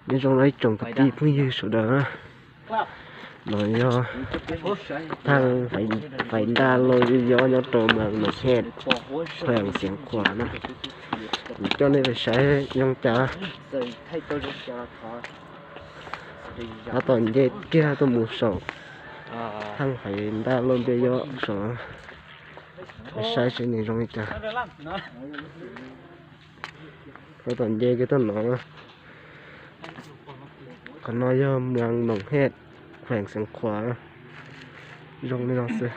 Nyob zoo ib tsoom kwv tij phooj ywg sawv daws na. No yog thaj Fais Ntaj Lauj Npliaj Yob nyob rau Moos Noom Hej, Khuees Xeev Khuam na. Kuv coj nej pais saib zoo cas. Tab tom nce kiag tuaj mus saum thaj Fais Ntaj Lauj Npliaj Yob saum, saib seb nws zoo li cas. Tab tom nce kiag tuaj no. Qhov no yog Moos Noom Hej, Khuees Xeev Khuam. Zoo li no xwb.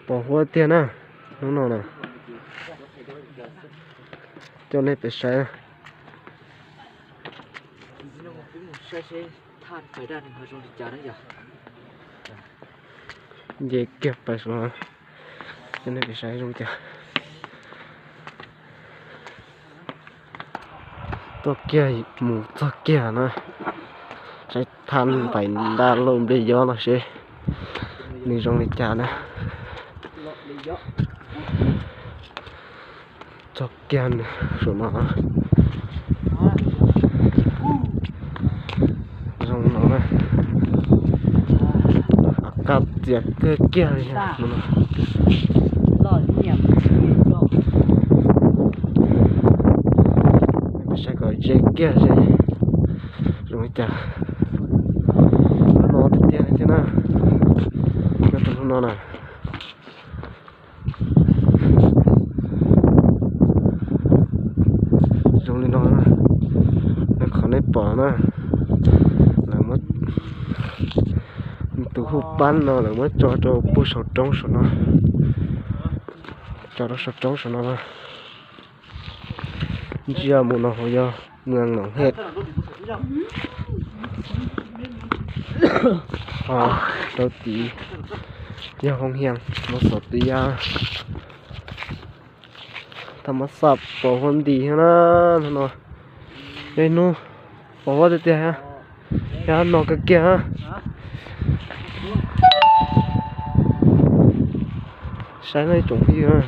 Pos huab tiag na, hnub no na. Coj nej pais saib. Nce kiag pais saum no, coj nej pais saib zoo cas. Tuaj kiag mus txog kiag na, saib thaj Fais Ntaj Lauj Npliaj Yob no seb nws zoo li cas na. Txog kiag saum no, zoo no na. Qab txias kawg kiag li no. Saib kom ze kiag seb zoo li cas. No tiag tiag li thiab na, nyob rau hnub no na. Zoo li no na, qhov nej pom na, lawv muab tus huj pab no lawv muab tso rau puag saum roob saum no, tso rau saum roob saum no na. Ntsia mus no hauv yog Moos Noom Hej, ho rau tid yog Hoo Hias Mos Xos Tw Yaj. Thaj Mab Xaj pos huab nti thiab na, no, hnub pos huab tiag tiag, yog no kawg kiag. Saib no ib tsoom phooj ywg na.